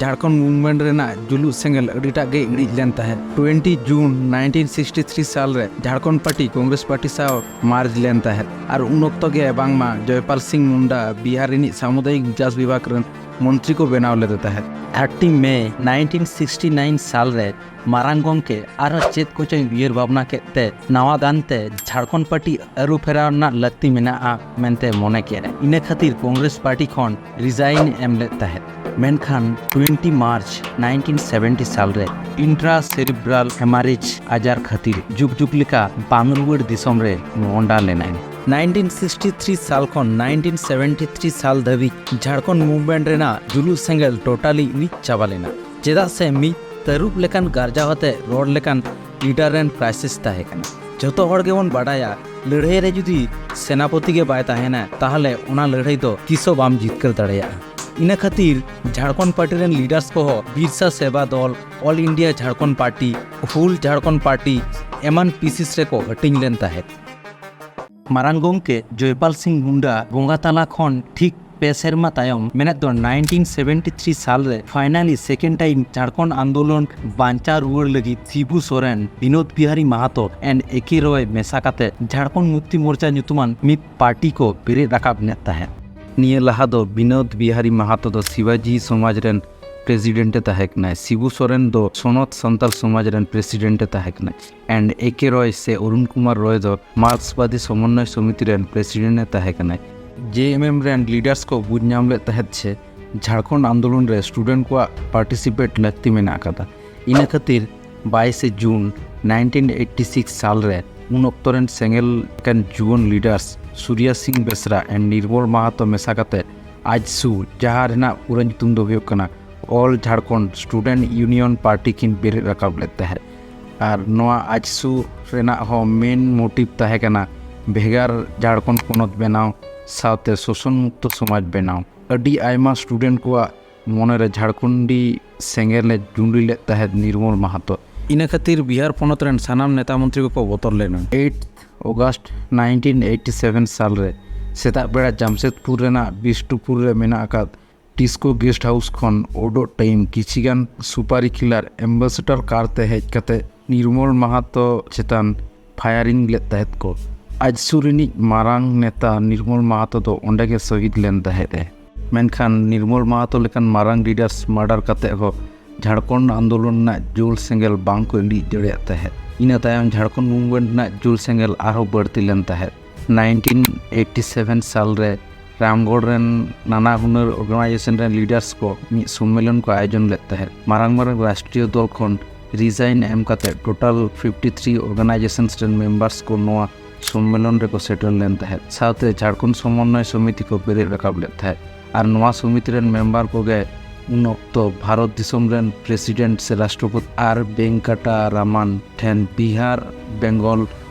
ᱡᱷᱟᱲᱠᱷᱚᱸᱰ movement ᱨᱮᱱᱟᱜ ᱡᱩᱞᱩᱜ ᱥᱮᱸᱜᱮᱞ ᱟᱹᱰᱤᱴᱟᱜ ᱜᱮ ᱤᱬᱤᱡ ᱞᱮᱱ ᱛᱟᱦᱮᱸᱫ᱾ Twenty June nineteen sixty three ᱥᱟᱞ ᱨᱮ ᱡᱷᱟᱲᱠᱷᱚᱸᱰ ᱯᱟᱨᱴᱤ ᱠᱚᱝᱜᱨᱮᱥ ᱯᱟᱨᱴᱤ ᱥᱟᱶ merge ᱞᱮᱱ ᱛᱟᱦᱮᱸᱫ᱾ ᱟᱨ ᱩᱱ ᱚᱠᱛᱚ ᱜᱮ ᱵᱟᱝᱢᱟ ᱡᱚᱭᱯᱟᱞ ᱥᱤᱝ ᱢᱩᱱᱰᱟ ᱵᱤᱦᱟᱨ ᱨᱤᱱᱤᱡ ᱥᱟᱢᱩᱫᱟᱭᱤᱠ ᱵᱤᱠᱟᱥ ᱵᱤᱵᱷᱟᱜᱽ ᱨᱮᱱ ᱢᱚᱱᱛᱨᱤ ᱠᱚ ᱵᱮᱱᱟᱣ ᱞᱮᱫᱮ ᱛᱟᱦᱮᱸᱫ᱾ Thirty May nineteen sixty nine ᱥᱟᱞ ᱨᱮ ᱢᱟᱨᱟᱝ ᱜᱚᱢᱠᱮ ᱟᱨᱦᱚᱸ ᱪᱮᱫ ᱠᱚᱪᱚᱭ ᱩᱭᱦᱟᱹᱨ ᱵᱷᱟᱵᱽᱱᱟ ᱠᱮᱫ ᱛᱮ ᱱᱟᱣᱟ ᱫᱟᱱ ᱛᱮ ᱡᱷᱟᱲᱠᱷᱚᱸᱰ ᱯᱟᱨᱴᱤ ᱟᱹᱨᱩ ᱯᱷᱮᱨᱟᱣ ᱨᱮᱱᱟᱜ ᱞᱟᱹᱠᱛᱤ ᱢᱮᱱᱟᱜᱼᱟ ᱢᱮᱱᱛᱮ ᱢᱚᱱᱮ ᱠᱮᱫ᱾ ᱤᱱᱟᱹ ᱠᱷᱟᱹᱛᱤᱨ ᱠᱚᱝᱜᱨᱮᱥ ᱯᱟᱨᱴᱤ ᱠᱷᱚᱱ resign ᱮ ᱮᱢ ᱞᱮᱫ ᱛᱟᱦᱮᱸᱫ᱾ ᱢᱮᱱᱠᱷᱟᱱ twenty March nineteen seventy ᱥᱟᱞ ᱨᱮ intracerebral hemorrhage ᱟᱡᱟᱨ ᱠᱷᱟᱹᱛᱤᱨ ᱡᱩᱜᱽ ᱡᱩᱜᱽ ᱞᱮᱠᱟ ᱵᱟᱝ ᱨᱩᱣᱟᱹᱲ ᱫᱤᱥᱚᱢ ᱨᱮ ᱢᱚᱦᱰᱟ ᱞᱮᱱᱟᱭ᱾ Nineteen sixty three ᱥᱟᱞ ᱠᱷᱚᱱ nineteen seventy three ᱥᱟᱞ ᱫᱷᱟᱹᱵᱤᱡ ᱡᱷᱟᱲᱠᱷᱚᱸᱰ movement ᱨᱮᱱᱟᱜ ᱡᱩᱞᱩᱜ ᱥᱮᱸᱜᱮᱞ totally ᱤᱬᱤᱡ ᱪᱟᱵᱟ ᱞᱮᱱᱟ᱾ ᱪᱮᱫᱟᱜ ᱥᱮ ᱢᱤᱫ ᱛᱟᱹᱨᱩᱵ ᱞᱮᱠᱟᱱ ᱜᱟᱨᱡᱟᱣ ᱟᱛᱮ ᱨᱚᱲ ᱞᱮᱠᱟᱱ leader ᱨᱮᱱ crisis ᱛᱟᱦᱮᱸ ᱠᱟᱱᱟ᱾ ᱡᱷᱚᱛᱚ ᱦᱚᱲ ᱜᱮᱵᱚᱱ ᱵᱟᱰᱟᱭᱟ, ᱞᱟᱹᱲᱦᱟᱹᱭ ᱨᱮ ᱡᱩᱫᱤ ᱥᱮᱱᱟᱯᱚᱛᱤ ᱜᱮ ᱵᱟᱭ ᱛᱟᱦᱮᱱᱟ, ᱛᱟᱦᱚᱞᱮ ᱚᱱᱟ ᱞᱟᱹᱲᱦᱟᱹᱭ ᱫᱚ ᱛᱤᱥ ᱦᱚᱸ ᱵᱟᱢ ᱡᱤᱛᱠᱟᱹᱨ ᱫᱟᱲᱮᱭᱟᱜᱼᱟ᱾ ᱤᱱᱟᱹ ᱠᱷᱟᱹᱛᱤᱨ ᱡᱷᱟᱲᱠᱷᱚᱸᱰ ᱯᱟᱨᱴᱤ ᱨᱮᱱ leaders ᱠᱚᱦᱚᱸ ᱵᱤᱨᱥᱟ ᱥᱮᱵᱟ ᱫᱚᱞ, All India Jharkhand Party, Whole Jharkhand Party ᱮᱢᱟᱱ pieces ᱨᱮᱠᱚ ᱦᱟᱹᱴᱤᱧ ᱞᱮᱱ ᱛᱟᱦᱮᱸᱫ᱾ ᱢᱟᱨᱟᱝ ᱜᱚᱢᱠᱮ ᱡᱚᱭᱯᱟᱞ ᱥᱤᱝ ᱢᱩᱱᱰᱟ ᱵᱚᱸᱜᱟ ᱛᱟᱞᱟ ᱠᱷᱚᱱ ᱴᱷᱤᱠ ᱯᱮ ᱥᱮᱨᱢᱟ ᱛᱟᱭᱚᱢ, ᱢᱮᱱᱮᱫ ᱫᱚ nineteen seventy three ᱥᱟᱞ ᱨᱮ finally second time ᱡᱷᱟᱲᱠᱷᱚᱸᱰ ᱟᱱᱫᱳᱞᱚᱱ ᱵᱟᱧᱪᱟᱣ ᱨᱩᱣᱟᱹᱲ ᱞᱟᱹᱜᱤᱫ ᱥᱤᱵᱩ ᱥᱚᱨᱮᱱ, ᱵᱤᱱᱳᱫ ᱵᱤᱦᱟᱨᱤ ᱢᱟᱦᱟᱛᱚ and ᱮ ᱠᱮ ᱨᱚᱭ ᱢᱮᱥᱟ ᱠᱟᱛᱮ ᱡᱷᱟᱲᱠᱷᱚᱸᱰ ᱢᱩᱠᱛᱤ ᱢᱳᱨᱪᱟ ᱧᱩᱛᱩᱢᱟᱱ ᱢᱤᱫ ᱯᱟᱨᱴᱤ ᱠᱚ ᱵᱮᱨᱮᱫ ᱨᱟᱠᱟᱵ ᱞᱮᱫ ᱛᱟᱦᱮᱸᱫ᱾ ᱱᱤᱭᱟᱹ ᱞᱟᱦᱟ ᱫᱚ ᱵᱤᱱᱳᱫ ᱵᱤᱦᱟᱨᱤ ᱢᱟᱦᱟᱛᱚ ᱫᱚ ᱥᱤᱵᱟᱡᱤ ᱥᱚᱢᱟᱡᱽ ᱨᱮᱱ president ᱮ ᱛᱟᱦᱮᱸ ᱠᱟᱱᱟᱭ᱾ ᱥᱤᱵᱩ ᱥᱚᱨᱮᱱ ᱫᱚ ᱥᱚᱱᱚᱛ ᱥᱟᱱᱛᱟᱲ ᱥᱚᱢᱟᱡᱽ ᱨᱮᱱ president ᱮ ᱛᱟᱦᱮᱸ ᱠᱟᱱᱟᱭ᱾ And ᱮ ᱠᱮ ᱨᱚᱭ ᱥᱮ ᱚᱨᱩᱱ ᱠᱩᱢᱟᱨ ᱨᱚᱭ ᱫᱚ ᱢᱟᱨᱠᱥᱵᱟᱫᱤ ᱥᱚᱢᱚᱱᱱᱚᱭ ᱥᱚᱢᱤᱛᱤ ᱨᱮᱱ president ᱮ ᱛᱟᱦᱮᱸ ᱠᱟᱱᱟᱭ᱾ ᱡᱮ ᱮᱢ ᱮᱢ ᱨᱮᱱ leaders ᱠᱚ ᱵᱩᱡᱽ ᱧᱟᱢ ᱞᱮᱫ ᱛᱟᱦᱮᱸᱫ ᱡᱮ ᱡᱷᱟᱲᱠᱷᱚᱸᱰ ᱟᱱᱫᱳᱞᱚᱱ ᱨᱮ student ᱠᱚᱣᱟᱜ participate ᱞᱟᱹᱠᱛᱤ ᱢᱮᱱᱟᱜ ᱟᱠᱟᱫᱟ᱾ ᱤᱱᱟᱹ ᱠᱷᱟᱹᱛᱤᱨ ᱵᱟᱭᱤᱥᱮ ᱡᱩᱱ nineteen eighty six ᱥᱟᱞ ᱨᱮ ᱩᱱ ᱚᱠᱛᱚ ᱨᱮᱱ ᱥᱮᱸᱜᱮᱞ ᱞᱮᱠᱟᱱ ᱡᱩᱣᱟᱹᱱ leaders Surya Singh Besra and Nirmal ᱢᱟᱦᱟᱛᱚ ᱢᱮᱥᱟ ᱠᱟᱛᱮ ᱟᱡᱥᱩ, ᱡᱟᱦᱟᱸ ᱨᱮᱱᱟᱜ ᱯᱩᱨᱟᱹ ᱧᱩᱛᱩᱢ ᱫᱚ ᱦᱩᱭᱩᱜ ᱠᱟᱱᱟ All Jharkhand Student Union Party, ᱠᱤᱱ ᱵᱮᱨᱮᱫ ᱨᱟᱠᱟᱵ ᱞᱮᱫ ᱛᱟᱦᱮᱸᱫ᱾ ᱟᱨ ᱱᱚᱣᱟ ᱟᱡᱥᱩ ᱨᱮᱱᱟᱜ ᱦᱚᱸ main motive ᱛᱟᱦᱮᱸ ᱠᱟᱱᱟ ᱵᱷᱮᱜᱟᱨ ᱡᱷᱟᱲᱠᱷᱚᱸᱰ ᱯᱚᱱᱚᱛ ᱵᱮᱱᱟᱣ ᱥᱟᱶᱛᱮ ᱥᱳᱥᱚᱱ ᱢᱩᱠᱛᱚ ᱥᱚᱢᱟᱡᱽ ᱵᱮᱱᱟᱣ᱾ ᱟᱹᱰᱤ ᱟᱭᱢᱟ ᱥᱴᱩᱰᱮᱱᱴ ᱠᱚᱣᱟᱜ ᱢᱚᱱᱮᱨᱮ ᱡᱷᱟᱲᱠᱷᱚᱸᱰᱤ ᱥᱮᱸᱜᱮᱞ ᱮ ᱡᱩᱸᱰᱤ ᱞᱮᱫ ᱛᱟᱦᱮᱸᱫ ᱱᱤᱨᱢᱚᱞ ᱢᱟᱦᱟᱛᱚ᱾ ᱤᱱᱟᱹ ᱠᱷᱟᱹᱛᱤᱨ ᱵᱤᱦᱟᱨ ᱯᱚᱱᱚᱛ ᱨᱮᱱ ᱥᱟᱱᱟᱢ ᱱᱮᱛᱟ ᱢᱚᱱᱛᱨᱤ ᱠᱚᱠᱚ ᱵᱚᱛᱚᱨ ᱞᱮᱱᱟ᱾ eighth August nineteen eighty seven ᱥᱟᱞ ᱨᱮ ᱥᱮᱛᱟᱜ ᱵᱮᱲᱟ ᱡᱟᱢᱥᱮᱫᱽᱯᱩᱨ ᱨᱮᱱᱟᱜ ᱵᱤᱥᱴᱩᱯᱩᱨ ᱨᱮ ᱢᱮᱱᱟᱜ ᱟᱠᱟᱫ ᱴᱤᱥᱠᱳ ᱜᱮᱥᱴ ᱦᱟᱣᱩᱥ ᱠᱷᱚᱱ ᱩᱰᱩᱠ ᱴᱟᱭᱤᱢ ᱠᱤᱪᱷᱤ ᱜᱟᱱ ᱥᱩᱯᱟᱨᱤ ᱠᱤᱞᱟᱨ ᱮᱢᱵᱟᱥᱮᱰᱚᱨ ᱠᱟᱨ ᱛᱮ ᱦᱮᱡ ᱠᱟᱛᱮ ᱱᱤᱨᱢᱚᱞ ᱢᱟᱦᱟᱛᱚ ᱪᱮᱛᱟᱱ ᱯᱷᱟᱭᱟᱨᱤᱝ ᱞᱮᱫ ᱛᱟᱦᱮᱸᱫ ᱠᱚ᱾ ᱟᱡᱥᱩᱨ ᱨᱤᱱᱤᱡ ᱢᱟᱨᱟᱝ ᱱᱮᱛᱟ ᱱᱤᱨᱢᱚᱞ ᱢᱟᱦᱟᱛᱚ ᱫᱚ ᱚᱸᱰᱮ ᱜᱮ ᱥᱚᱦᱤᱫ ᱞᱮᱱ ᱛᱟᱦᱮᱸᱫ ᱮ᱾ ᱢᱮᱱᱠᱷᱟᱱ ᱱᱤᱨᱢᱚᱞ ᱢᱟᱦᱟᱛᱚ ᱞᱮᱠᱟᱱ ᱢᱟᱨᱟᱝ ᱞᱤᱰᱟᱨᱥ ᱢᱟᱨᱰᱟᱨ ᱠᱟᱛᱮ ᱦᱚᱸ ᱡᱷᱟᱲᱠᱷᱚᱸᱰ ᱟᱱᱫᱳᱞᱚᱱ ᱨᱮᱱᱟᱜ ᱡᱩᱞ ᱥᱮᱸᱜᱮᱞ ᱵᱟᱝ ᱠᱚ ᱤᱬᱤᱡ ᱫᱟᱲᱮᱭᱟᱜ ᱛᱟᱦᱮᱸᱫ᱾ ᱤᱱᱟᱹ ᱛᱟᱭᱚᱢ ᱡᱷᱟᱲᱠᱷᱚᱸᱰ ᱢᱩᱵᱷᱢᱮᱱᱴ ᱨᱮᱱᱟᱜ ᱡᱩᱞ ᱥᱮᱸᱜᱮᱞ ᱟᱨᱦᱚᱸ ᱵᱟᱹᱲᱛᱤ ᱞᱮᱱ ᱛᱟᱦᱮᱸᱫ᱾ nineteen eighty seven ᱥᱟᱞ ᱨᱮ ᱨᱟᱢᱜᱚᱲ ᱨᱮᱱ ᱱᱟᱱᱟ ᱦᱩᱱᱟᱹᱨ ᱚᱨᱜᱟᱱᱟᱭᱡᱮᱥᱚᱱ ᱨᱮᱱ ᱞᱤᱰᱟᱨᱥ ᱠᱚ ᱢᱤᱫ ᱥᱚᱢᱢᱮᱞᱚᱱ ᱠᱚ ᱟᱭᱳᱡᱚᱱ ᱞᱮᱫ ᱛᱟᱦᱮᱸᱫ᱾ ᱢᱟᱨᱟᱝ ᱢᱟᱨᱟᱝ ᱨᱟᱥᱴᱨᱤᱭᱚ ᱫᱚᱞ ᱠᱷᱚᱱ ᱨᱤᱡᱟᱭᱤᱱ ᱮᱢ ᱠᱟᱛᱮ ᱴᱳᱴᱟᱞ ᱯᱷᱤᱯᱴᱤ ᱛᱷᱨᱤ ᱚᱨᱜᱟᱱᱟᱭᱡᱮᱥᱚᱱᱥ ᱨᱮᱱ ᱢᱮᱢᱵᱟᱨᱥ ᱠᱚ ᱱᱚᱣᱟ ᱥᱚᱢᱢᱮᱞᱚᱱ ᱨᱮᱠᱚ ᱥᱮᱴᱮᱨ ᱞᱮᱱ ᱛᱟᱦᱮᱸᱫ᱾ ᱥᱟᱶᱛᱮ ᱡᱷᱟᱲᱠᱷᱚᱸᱰ ᱥᱚᱢᱚᱱᱱᱚᱭ ᱥᱚᱢᱤᱛᱤ ᱠᱚ ᱵᱮᱨᱮᱫ ᱨᱟᱠᱟᱵ ᱞᱮᱫ ᱛᱟᱦᱮᱸᱫ᱾ ᱟᱨ ᱱᱚᱣᱟ ᱥᱚᱢᱤᱛᱤ ᱨᱮᱱ ᱢᱮᱢᱵᱟᱨ ᱠᱚᱜᱮ ᱩᱱ ᱚᱠᱛᱚ ᱵᱷᱟᱨᱚᱛ ᱫᱤᱥᱚᱢ ᱨᱮᱱ ᱯᱨᱮᱥᱤᱰᱮᱱᱴ ᱥᱮ ᱨᱟᱥᱴᱨᱚᱯᱚᱛᱤ ᱟᱨ ᱵᱮᱝᱠᱟᱴᱟ ᱨᱟᱢᱟᱱ ᱴᱷᱮᱱ ᱵᱤᱦᱟᱨ, ᱵᱮᱝᱜᱚᱞ,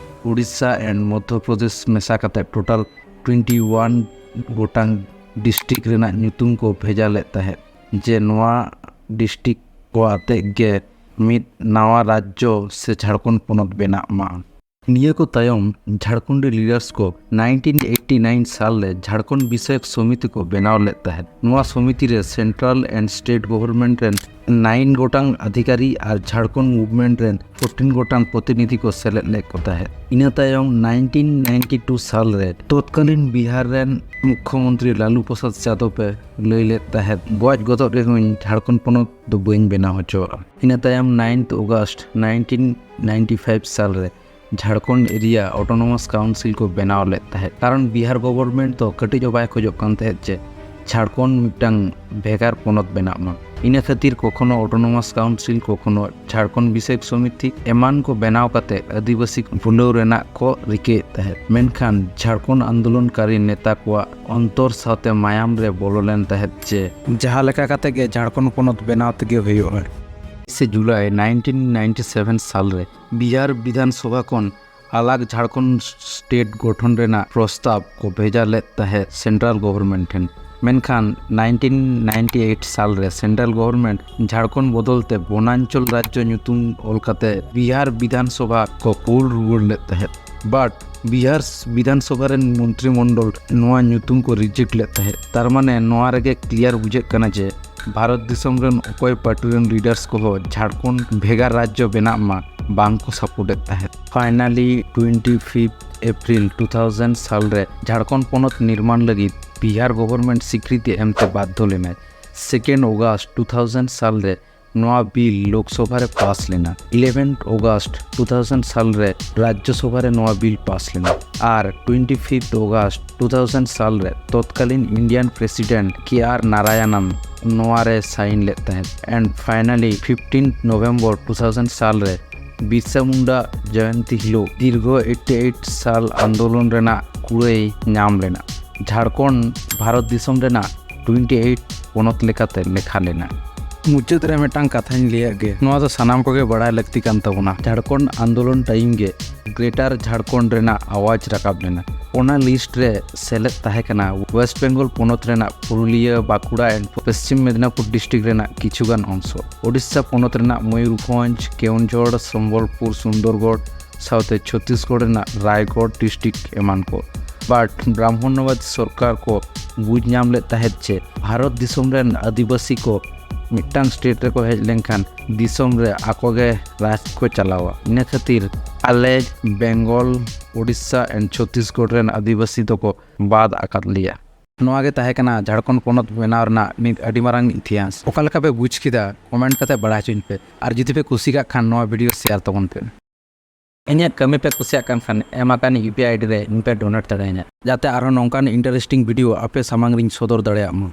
ᱩᱲᱤᱥᱥᱟ and ᱢᱚᱫᱽᱫᱷᱚ ᱯᱨᱚᱫᱮᱥ ᱢᱮᱥᱟ ᱠᱟᱛᱮ ᱴᱳᱴᱟᱞ ᱴᱩᱭᱮᱱᱴᱤ ᱳᱣᱟᱱ ᱜᱚᱴᱟᱝ ᱰᱤᱥᱴᱨᱤᱠᱴ ᱨᱮᱱᱟᱜ ᱧᱩᱛᱩᱢ ᱠᱚ ᱵᱷᱮᱡᱟ ᱞᱮᱫ ᱛᱟᱦᱮᱸᱫ, ᱡᱮ ᱱᱚᱣᱟ ᱰᱤᱥᱴᱨᱤᱠᱴ ᱠᱚ ᱟᱛᱮᱫ ᱜᱮ ᱢᱤᱫ ᱱᱟᱣᱟ ᱨᱟᱡᱽᱡᱚ ᱥᱮ ᱡᱷᱟᱲᱠᱷᱚᱸᱰ ᱯᱚᱱᱚᱛ ᱵᱮᱱᱟᱜ ᱢᱟ᱾ ᱱᱤᱭᱟᱹ ᱠᱚ ᱛᱟᱭᱚᱢ ᱡᱷᱟᱲᱠᱷᱚᱸᱰᱤ ᱞᱤᱰᱟᱨᱥ ᱠᱚ nineteen eighty nine ᱥᱟᱞ ᱨᱮ ᱡᱷᱟᱲᱠᱷᱚᱸᱰ ᱵᱤᱥᱚᱭᱚᱠ ᱥᱚᱢᱤᱛᱤ ᱠᱚ ᱵᱮᱱᱟᱣ ᱞᱮᱫ ᱛᱟᱦᱮᱸᱫ᱾ ᱱᱚᱣᱟ ᱥᱚᱢᱤᱛᱤ ᱨᱮ ᱥᱮᱱᱴᱨᱟᱞ and ᱥᱴᱮᱴ ᱜᱚᱵᱷᱚᱨᱱᱢᱮᱱᱴ ᱨᱮᱱ ᱱᱟᱭᱤᱱ ᱜᱚᱴᱟᱝ ᱟᱫᱷᱤᱠᱟᱨᱤ ᱟᱨ ᱡᱷᱟᱲᱠᱷᱚᱸᱰ ᱢᱩᱵᱷᱢᱮᱱᱴ ᱨᱮᱱ ᱯᱷᱳᱨᱴᱤᱱ ᱜᱚᱴᱟᱝ ᱯᱨᱚᱛᱤᱱᱤᱫᱷᱤ ᱠᱚ ᱥᱮᱞᱮᱫ ᱞᱮᱫ ᱠᱚ ᱛᱟᱦᱮᱸᱫ᱾ ᱤᱱᱟᱹ ᱛᱟᱭᱚᱢ nineteen ninety two ᱥᱟᱞ ᱨᱮ ᱛᱚᱛᱠᱟᱞᱤᱱ ᱵᱤᱦᱟᱨ ᱨᱮᱱ ᱢᱩᱠᱠᱷᱚᱢᱚᱱᱛᱨᱤ ᱞᱟᱞᱩ ᱯᱨᱚᱥᱟᱫᱽ ᱡᱟᱫᱚᱵ ᱮ ᱞᱟᱹᱭ ᱞᱮᱫ ᱛᱟᱦᱮᱸᱫ, "ᱜᱚᱡ ᱜᱚᱫᱚᱜ ᱨᱮᱦᱚᱸᱧ ᱡᱷᱟᱲᱠᱷᱚᱸᱰ ᱯᱚᱱᱚᱛ ᱫᱚ ᱵᱟᱹᱧ ᱵᱮᱱᱟᱣ ᱦᱚᱪᱚᱣᱟᱜᱼᱟ᱾" ᱤᱱᱟᱹ ᱛᱟᱭᱚᱢ ninth August nineteen ninety five ᱥᱟᱞ ᱨᱮ ᱡᱷᱟᱲᱠᱷᱚᱸᱰ ᱮᱨᱤᱭᱟ ᱚᱴᱳᱱᱚᱢᱟᱥ ᱠᱟᱣᱩᱱᱥᱤᱞ ᱠᱚ ᱵᱮᱱᱟᱣ ᱞᱮᱫ ᱛᱟᱦᱮᱸᱫ, ᱠᱟᱨᱚᱱ ᱵᱤᱦᱟᱨ ᱜᱚᱵᱷᱚᱨᱱᱢᱮᱱᱴ ᱫᱚ ᱠᱟᱹᱴᱤᱡ ᱦᱚᱸ ᱵᱟᱭ ᱠᱷᱚᱡᱚᱜ ᱠᱟᱱ ᱛᱟᱦᱮᱸᱫ ᱡᱮ ᱡᱷᱟᱲᱠᱷᱚᱸᱰ ᱢᱤᱫᱴᱟᱝ ᱵᱷᱮᱜᱟᱨ ᱯᱚᱱᱚᱛ ᱵᱮᱱᱟᱜ ᱢᱟ᱾ ᱤᱱᱟᱹ ᱠᱷᱟᱹᱛᱤᱨ ᱠᱚᱠᱷᱚᱱᱳ ᱚᱴᱳᱱᱚᱢᱟᱥ ᱠᱟᱣᱩᱱᱥᱤᱞ, ᱠᱚᱠᱷᱚᱱᱳ ᱡᱷᱟᱲᱠᱷᱚᱸᱰ ᱵᱤᱥᱚᱭᱚᱠ ᱥᱚᱢᱤᱛᱤ ᱮᱢᱟᱱ ᱠᱚ ᱵᱮᱱᱟᱣ ᱠᱟᱛᱮ ᱟᱹᱫᱤᱵᱟᱹᱥᱤ ᱵᱷᱩᱞᱟᱹᱣ ᱨᱮᱱᱟᱜ ᱠᱚ ᱨᱤᱠᱟᱹᱭᱮᱫ ᱛᱟᱦᱮᱸᱫ᱾ ᱢᱮᱱᱠᱷᱟᱱ ᱡᱷᱟᱲᱠᱷᱚᱸᱰ ᱟᱱᱫᱳᱞᱚᱱᱠᱟᱨᱤ ᱱᱮᱛᱟ ᱠᱚᱣᱟᱜ ᱚᱱᱛᱚᱨ ᱥᱟᱶᱛᱮ ᱢᱟᱭᱟᱢ ᱨᱮ ᱵᱚᱞᱚ ᱞᱮᱱ ᱛᱟᱦᱮᱸᱫ ᱡᱮ ᱡᱟᱦᱟᱸ ᱞᱮᱠᱟ ᱠᱟᱛᱮ ᱜᱮ ᱡᱷᱟᱲᱠᱷᱚᱸᱰ ᱯᱚᱱᱚᱛ ᱵᱮᱱᱟᱣ ᱛᱮᱜᱮ ᱦᱩᱭᱩᱜᱼᱟ᱾ ᱥᱮ ᱡᱩᱞᱟᱭ nineteen ninety seven ᱥᱟᱞ ᱨᱮ ᱵᱤᱦᱟᱨ ᱵᱤᱫᱷᱟᱱ ᱥᱚᱵᱷᱟ ᱠᱷᱚᱱ ᱟᱞᱟᱜᱽ ᱡᱷᱟᱲᱠᱷᱚᱸᱰ ᱥᱴᱮᱴ ᱜᱚᱴᱷᱚᱱ ᱨᱮᱱᱟᱜ ᱯᱨᱚᱥᱛᱟᱵ ᱠᱚ ᱵᱷᱮᱡᱟ ᱞᱮᱫ ᱛᱟᱦᱮᱸᱫ ᱥᱮᱱᱴᱨᱟᱞ ᱜᱚᱵᱷᱚᱨᱱᱢᱮᱱᱴ ᱴᱷᱮᱱ᱾ ᱢᱮᱱᱠᱷᱟᱱ ᱱᱟᱭᱤᱱᱴᱤᱱ ᱱᱟᱭᱤᱱᱴᱤ ᱮᱭᱤᱴ ᱥᱟᱞ ᱨᱮ ᱥᱮᱱᱴᱨᱟᱞ ᱜᱚᱵᱷᱚᱨᱱᱢᱮᱱᱴ ᱡᱷᱟᱲᱠᱷᱚᱸᱰ ᱵᱚᱫᱚᱞ ᱛᱮ ᱵᱚᱱᱟᱧᱪᱚᱞ ᱨᱟᱡᱽᱡᱚ ᱧᱩᱛᱩᱢ ᱚᱞ ᱠᱟᱛᱮ ᱵᱤᱦᱟᱨ ᱵᱤᱫᱷᱟᱱ ᱥᱚᱵᱷᱟ ᱠᱚ ᱠᱩᱞ ᱨᱩᱣᱟᱹᱲ ᱞᱮᱫ ᱛᱟᱦᱮᱸᱫ᱾ ᱵᱟᱴ ᱵᱤᱦᱟᱨ ᱵᱤᱫᱷᱟᱱ ᱥᱚᱵᱷᱟ ᱨᱮᱱ ᱢᱚᱱᱛᱨᱤ ᱢᱚᱱᱰᱚᱞ ᱱᱚᱣᱟ ᱧᱩᱛᱩᱢ ᱠᱚ ᱨᱤᱡᱮᱠᱴ ᱞᱮᱫ ᱛᱟᱦᱮᱸᱫ᱾ ᱛᱟᱨ ᱢᱟᱱᱮ ᱱᱚᱣᱟ ᱨᱮᱜᱮ ᱠᱞᱤᱭᱟᱨ ᱵᱩᱡᱷᱟᱹᱜ ᱠᱟᱱᱟ ᱡᱮ ᱵᱷᱟᱨᱚᱛ ᱫᱤᱥᱚᱢ ᱨᱮᱱ ᱚᱠᱚᱭ ᱯᱟᱨᱴᱤ ᱨᱮᱱ ᱞᱤᱰᱟᱨᱥ ᱠᱚᱦᱚᱸ ᱡᱷᱟᱲᱠᱷᱚᱸᱰ ᱵᱷᱮᱜᱟᱨ ᱨᱟᱡᱽᱡᱚ ᱵᱮᱱᱟᱜ ᱢᱟ ᱵᱟᱝ ᱠᱚ ᱥᱟᱯᱳᱨᱴ ᱮᱫ ᱛᱟᱦᱮᱸᱫ᱾ Finally twenty fifth April two thousand ᱥᱟᱞ ᱨᱮ ᱡᱷᱟᱲᱠᱷᱚᱸᱰ ᱯᱚᱱᱚᱛ ᱱᱤᱨᱢᱟᱬ ᱞᱟᱹᱜᱤᱫ ᱵᱤᱦᱟᱨ ᱜᱚᱵᱷᱚᱨᱱᱢᱮᱱᱴ ᱥᱤᱠᱨᱤᱛᱤ ᱮᱢᱛᱮ ᱵᱟᱫᱫᱷᱚ ᱞᱮᱱᱟᱭ᱾ ᱥᱮᱠᱮᱱᱰ ᱚᱜᱟᱥᱴ ᱴᱩ ᱛᱷᱟᱣᱡᱮᱱᱰ ᱥᱟᱞ ᱨᱮ ᱱᱚᱣᱟ ᱵᱤᱞ ᱞᱳᱠᱥᱚᱵᱷᱟ ᱨᱮ ᱯᱟᱥ ᱞᱮᱱᱟ᱾ ᱤᱞᱮᱵᱷᱮᱱᱛᱷ ᱚᱜᱟᱥᱴ ᱴᱩ ᱛᱷᱟᱣᱡᱮᱱᱰ ᱥᱟᱞ ᱨᱮ ᱨᱟᱡᱽᱡᱚ ᱥᱚᱵᱷᱟ ᱨᱮ ᱱᱚᱣᱟ ᱵᱤᱞ ᱯᱟᱥ ᱞᱮᱱᱟ᱾ ᱟᱨ twenty fifth August two thousand ᱥᱟᱞ ᱨᱮ ᱛᱚᱛᱠᱟᱞᱤᱱ ᱤᱱᱰᱤᱭᱟᱱ ᱯᱨᱮᱥᱤᱰᱮᱱᱴ ᱠᱮ ᱟᱨ ᱱᱟᱨᱟᱭᱚᱱᱚᱱ ᱱᱚᱣᱟ ᱨᱮ ᱥᱟᱭᱤᱱ ᱞᱮᱫ ᱛᱟᱦᱮᱸᱫ᱾ And finally fifteen November two thousand ᱥᱟᱞ ᱨᱮ ᱵᱤᱨᱥᱟ ᱢᱩᱱᱰᱟ ᱡᱚᱭᱚᱱᱛᱤ ᱦᱤᱞᱳᱜ ᱫᱤᱨᱜᱷᱚ ᱮᱭᱤᱴᱤ ᱮᱭᱤᱴ ᱥᱟᱞ ᱟᱱᱫᱳᱞᱚᱱ ᱨᱮᱱᱟᱜ ᱠᱩᱲᱟᱹᱭ ᱧᱟᱢ ᱞᱮᱱᱟ᱾ ᱡᱷᱟᱲᱠᱷᱚᱸᱰ ᱵᱷᱟᱨᱚᱛ ᱫᱤᱥᱚᱢ ᱨᱮᱱᱟᱜ ᱴᱩᱭᱮᱱᱴᱤ ᱮᱭᱤᱴ ᱯᱚᱱᱚᱛ ᱞᱮᱠᱟᱛᱮ ᱞᱮᱠᱷᱟ ᱞᱮᱱᱟ᱾ ᱢᱩᱪᱟᱹᱫ ᱨᱮ ᱢᱤᱫᱴᱟᱝ ᱠᱟᱛᱷᱟᱧ ᱞᱟᱹᱭᱟᱜ ᱜᱮ, ᱱᱚᱣᱟ ᱫᱚ ᱥᱟᱱᱟᱢ ᱠᱚᱜᱮ ᱵᱟᱲᱟᱭ ᱞᱟᱹᱠᱛᱤ ᱠᱟᱱ ᱛᱟᱵᱚᱱᱟ᱾ ᱡᱷᱟᱲᱠᱷᱚᱸᱰ ᱟᱱᱫᱳᱞᱚᱱ ᱴᱟᱭᱤᱢ ᱜᱮ ᱜᱨᱮᱴᱟᱨ ᱡᱷᱟᱲᱠᱷᱚᱸᱰ ᱨᱮᱱᱟᱜ ᱟᱣᱟᱡᱽ ᱨᱟᱠᱟᱵ ᱞᱮᱱᱟ᱾ ᱚᱱᱟ ᱞᱤᱥᱴ ᱨᱮ ᱥᱮᱞᱮᱫ ᱛᱟᱦᱮᱸ ᱠᱟᱱᱟ ᱳᱭᱮᱥᱴ ᱵᱮᱝᱜᱚᱞ ᱯᱚᱱᱚᱛ ᱨᱮᱱᱟᱜ ᱯᱩᱨᱩᱞᱤᱭᱟᱹ, ᱵᱟᱸᱠᱩᱲᱟ and ᱯᱚᱥᱪᱤᱢ ᱢᱮᱫᱤᱱᱟᱯᱩᱨ ᱰᱤᱥᱴᱨᱤᱠᱴ ᱨᱮᱱᱟᱜ ᱠᱤᱪᱷᱩᱜᱟᱱ ᱚᱝᱥᱚ, ᱳᱰᱤᱥᱟ ᱯᱚᱱᱚᱛ ᱨᱮᱱᱟᱜ ᱢᱚᱭᱩᱨᱵᱷᱚᱸᱡᱽ, ᱠᱮᱣᱚᱱᱡᱷᱚᱲ, ᱥᱚᱢᱵᱚᱞᱯᱩᱨ, ᱥᱩᱱᱫᱚᱨᱜᱚᱲ ᱥᱟᱶᱛᱮ ᱪᱷᱚᱛᱤᱥᱜᱚᱲ ᱨᱮᱱᱟᱜ ᱨᱟᱭᱜᱚᱲ ᱰᱤᱥᱴᱨᱤᱠᱴ ᱮᱢᱟᱱ ᱠᱚ᱾ ᱵᱟᱴ ᱵᱨᱟᱦᱢᱚᱱᱱᱚᱵᱟᱫ ᱥᱚᱨᱠᱟᱨ ᱠᱚ ᱵᱩᱡᱽ ᱧᱟᱢ ᱞᱮᱫ ᱛᱟᱦᱮᱸᱫ ᱡᱮ ᱵᱷᱟᱨᱚᱛ ᱫᱤᱥᱚᱢ ᱨᱮᱱ ᱟᱹᱫᱤᱵᱟᱹᱥᱤ ᱠᱚ ᱢᱤᱫᱴᱟᱝ ᱥᱴᱮᱴ ᱨᱮᱠᱚ ᱦᱮᱡ ᱞᱮᱱᱠᱷᱟᱱ ᱫᱤᱥᱚᱢ ᱨᱮ ᱟᱠᱚ ᱜᱮ ᱨᱟᱡᱽ ᱠᱚ ᱪᱟᱞᱟᱣᱟ᱾ ᱤᱱᱟᱹ ᱠᱷᱟᱹᱛᱤᱨ ᱟᱞᱮ ᱵᱮᱝᱜᱚᱞ, ᱳᱰᱤᱥᱟ and ᱪᱷᱚᱛᱤᱥᱜᱚᱲ ᱨᱮᱱ ᱟᱹᱫᱤᱵᱟᱹᱥᱤ ᱫᱚᱠᱚ ᱵᱟᱫ ᱟᱠᱟᱫ ᱞᱮᱭᱟ᱾ ᱱᱚᱣᱟ ᱜᱮ ᱛᱟᱦᱮᱸ ᱠᱟᱱᱟ ᱡᱷᱟᱲᱠᱷᱚᱸᱰ ᱯᱚᱱᱚᱛ ᱵᱮᱱᱟᱣ ᱨᱮᱱᱟᱜ ᱢᱤᱫ ᱟᱹᱰᱤ ᱢᱟᱨᱟᱝ ᱤᱛᱤᱦᱟᱥ᱾ ᱚᱠᱟ ᱞᱮᱠᱟ ᱯᱮ ᱵᱩᱡᱽ ᱠᱮᱫᱟ, ᱠᱚᱢᱮᱱᱴ ᱠᱟᱛᱮ ᱵᱟᱲᱟᱭ ᱦᱚᱪᱚᱧ ᱯᱮ᱾ ᱟᱨ ᱡᱩᱫᱤ ᱯᱮ ᱠᱩᱥᱤ ᱠᱟᱜ ᱠᱷᱟᱱ, ᱱᱚᱣᱟ ᱵᱷᱤᱰᱤᱭᱳ ᱥᱮᱭᱟᱨ ᱛᱟᱵᱚᱱ ᱯᱮ᱾ ᱤᱧᱟᱹᱜ ᱠᱟᱹᱢᱤ ᱯᱮ ᱠᱩᱥᱤᱭᱟᱜ ᱠᱟᱱ ᱠᱷᱟᱱ, ᱮᱢ ᱟᱠᱟᱱ ᱤᱭᱩ ᱯᱤ ᱟᱭ ᱟᱭ ᱰᱤ ᱨᱮ ᱤᱧ ᱯᱮ ᱰᱳᱱᱮᱴ ᱫᱟᱲᱮᱭᱟᱹᱧᱟ, ᱡᱟᱛᱮ ᱟᱨᱦᱚᱸ ᱱᱚᱝᱠᱟᱱ ᱤᱱᱴᱟᱨᱮᱥᱴᱤᱝ ᱵᱷᱤᱰᱤᱭᱳ ᱟᱯᱮ ᱥᱟᱢᱟᱝ ᱨᱤᱧ ᱥᱚᱫᱚᱨ ᱫᱟᱲᱮᱭᱟᱜ ᱢᱟ᱾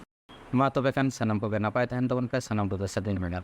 ᱢᱟ ᱛᱚᱵᱮ ᱠᱷᱟᱱ, ᱥᱟᱱᱟᱢ ᱠᱚᱜᱮ ᱱᱟᱯᱟᱭ ᱛᱟᱦᱮᱱ ᱛᱟᱵᱚᱱ ᱯᱮ, ᱥᱟᱱᱟᱢ ᱠᱚᱫᱚ ᱥᱟᱹᱫᱷᱤᱱ ᱢᱮᱱᱟᱜ